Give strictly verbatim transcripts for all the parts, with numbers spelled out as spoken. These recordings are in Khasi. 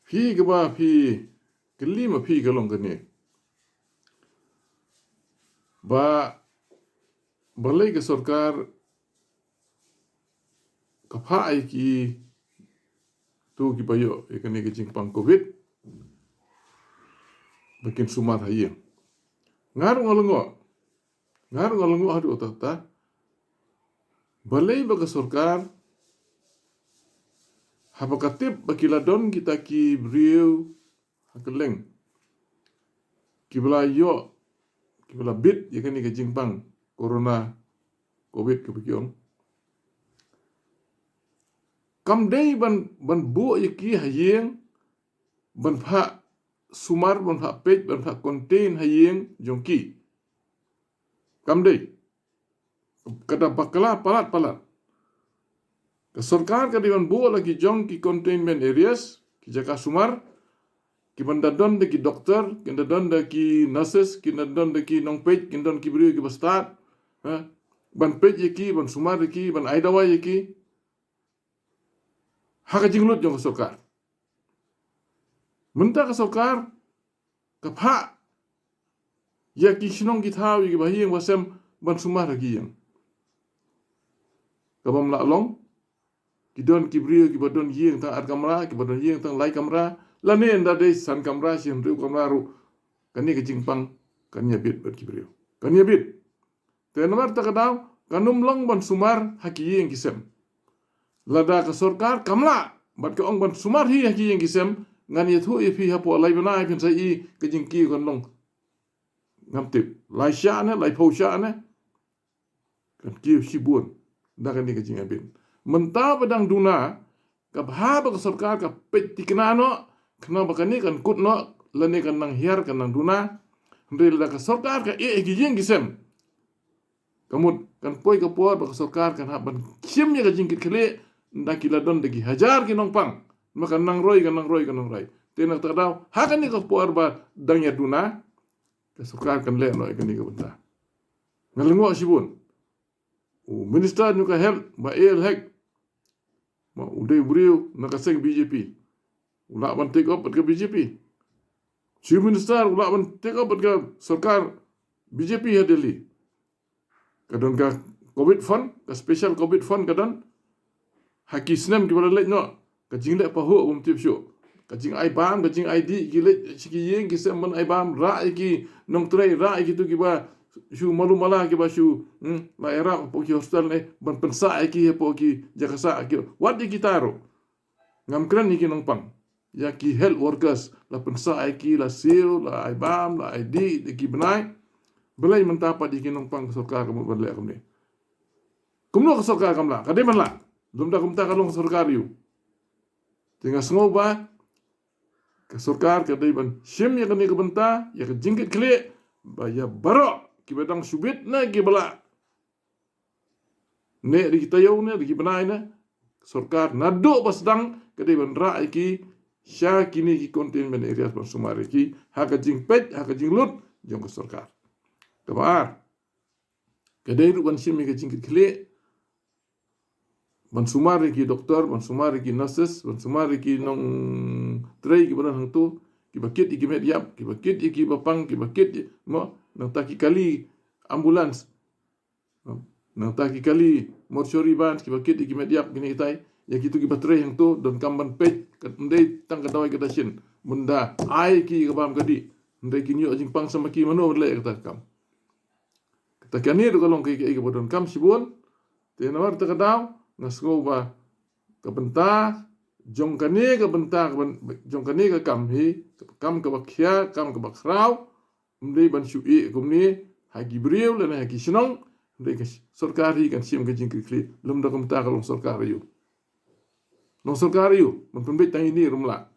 Phi kaba phi kylli ma phi ka long kane. Ba balei ka sorkar ka phah ïa ki tu kiba ïoh ïa kane ka jingpang covid ba kin sumar ha ïing. Nga ruh nga lyngngoh. Nga ruh nga lyngngoh haduh katta katta. Balei ba ka sorkar haba ka tip ba ki la don kita ki briew ha kylleng kiba la ïoh, kiba la bit ïa kane ka jingpang corona covid kaba ki ong, kam dei ban, ban buh ïa ki ha ïing, ban phah sumar, ban phah peit, ban phah contain ha ïing jong ki. Kam dei. Ka da bakla palat palat. Ka sorkar ka dei ban buh la ki jong ki containment areas, ki jaka sumar, kiban da don da ki doktor, kin da don da ki nurses, kin da don da ki nongpeit, kin don ki briew kiba stad, ha? Ban peit ïa ki, ban sumar ïa ki, ban ai dawai ïa ki. Ha ka jinglut jong ka sorkar. Mynta ka sorkar ka phah ïa ki shnong ki thaw, ïa kiba ha ïing ba sem ban sumar ha ki ïing. Ka bym lah long, ki don ki briew kiba don ïing tang ar kamra, kiba don ïing tang lai kamra, lane ynda dei san kamra, shi hynriew kamra ruh, kane ka jingpang kan ïa bit bad ki briew. Kan ïa bit. Te namar kata ka daw kan ym long ban sumar ha ki ïing ki sem. Lada ka sorkar kam lah bad ka ong ban sumar hi ha ki ïing ki sem, ngan ïathuh ïa phi hapoh lai bnai phin sa ïohi ka jingkiew kan long. Ngam tip, lai shah ne, laiphew shah ne. Kan kiew shibun da kane ka jingïabit. Mynta ba dang duna, ka bha ba ka sorkar ka peit thikna noh, khnang ba kane kan kut noh, lane kan nang hiar, kan nang duna. Hynrei lada ka sorkar ka ïeh ïa ki ïing ki sem, ka mut kan poi ka por ba ka sorkar kan hap ban shim ïa ka jingkitkhlieh, ynda ki la don da ki hajar ki nongpang. Ma kan nang roi, kan nang roi, kan nang roi. Te na kata ka daw, ha kane ka por ba dang ïa duna, ka sorkar kan leh noh ïa kane ka bynta. Nga lyngngoh shibun. U Minister jong ka Health, Bah A L Hek, ma u dei u briew na ka seng B J P. U lah ban take off bad ka B J P. Chief Minister u lah ban take off bad ka sorkar B J P ha Delhi. Ka don ka covid fund, ka special covid fund ka don. Ha ki snem kiba la leit noh, ka jingleh pahuh bym tip shuh. Ka jingai bam, ka jingai dih, ki leit sha ki ïing ki sem ban ai bam, rah ïa ki nongtrei, rah ïa kitu kiba shu malu mala, kiba shu, hmm, la ïarap hapoh ki hostel ne, ban pynsah ïa ki hapoh ki jaka sah ki. Wat ïa kita ruh. Ngam kren ïa ki nongpang. Ïa ki health workers, la pynsah ïa ki, la siew, la ai bam, la ai dih, ïa ki bnai. Balei mynta pat ïa ki nongpang ka sorkar ka mut ban leh kumne? Kumno ka sorkar kam lah? Ka dei ban lah. Lymda kumta ka long ka sorkar aiu? Te nga sngew ba ka sorkar ka dei ban shim ïa kane ka bynta, ïa ka jingkitkhlieh, ba ïa baroh kiba dang shu bit ne kiba lah, ne da ki taïew ne da ki bnai ne, sorkar naduh ba sdang ka dei ban rah ïa ki sha kine ki containment areas ban sumar ïa ki ha ka jingpeit, ha ka jinglut jong ka sorkar. Kaba ar, ka dei ruh ban shim ïa ka jingkitkhlieh, ban sumar ïa ki doktor, ban sumar ïa ki nurses, ban sumar ïa ki nongtrei kiba don hangto, kiba kit ïa ki met ïap, kiba kit ïa kiba pang, kiba kit ïa, mo, nangta ki kali ambulance. Nangta ki kali mortuary vans, kiba kit ïa ki met ïap, kine kitai, ïa kitu kiba trei hangto, donkam ban peit, kat ym dei tang ka dawai ka dashin. Mynda ai ki ka bam ka dih, hynrei kin ïoh jingpang sa ma ki, mano ban leh kata ka kam? Kata kane ruh ka long kaei kaei kaba donkam shibun. Te namar kata ka daw, nga sngew ba ka bynta jong kane ka bynta, ka byn-, jong kane ka kam hi, ka kam kaba khia, kam kaba khraw, ym dei ban shu ïeh kumne ha ki briew lane ha ki shnong, hynrei ka sorkar hi kan shim ka jingkitkhlieh, lymda kumta ka long sorkar aiu? Long sorkar aiu? Ban pynbeit tang ine ruh ym lah.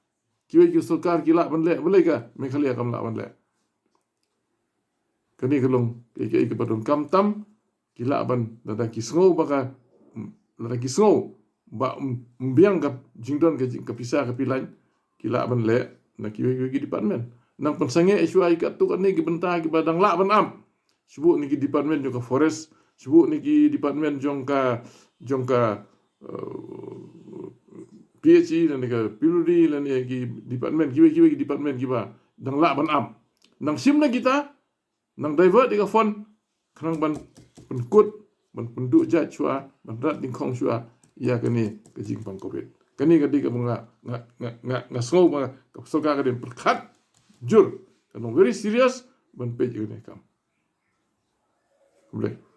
Kiwei ki sorkar ki lah ban leh, balei ka Meghalaya kam lah ban leh? Kane ka long kaei kaei kaba donkam tam, ki lah ban, lada ki sngew ba ka, lada ki sngew ba ym, ym biang ka jingdon ka jing, ka pisa ka pilan, ki lah ban leh na kiwei kiwei ki department. Nang pynsangeh shuwa ïa katto katne ki bynta kiba dang lah ban ap. Shu buh na ki department jong ka forest, shu buh na ki department jong ka, jong ka, eh, P H E lane ka P W D lane ki department kiba kiba ki department kiba dang lah ban am, nang shim na kita, nang divert ïa ka fund khnang ban pynkut, ban pynduh jait shuwa, ban rat dingkhong shuwa ïa kane ka jingpang covid. Kane ka dei kaba nga nga nga nga, nga sngew ba ka sorkar ka dei pyrkhat jur, ka long very serious ban peit ïa kane ka kam. Khublei.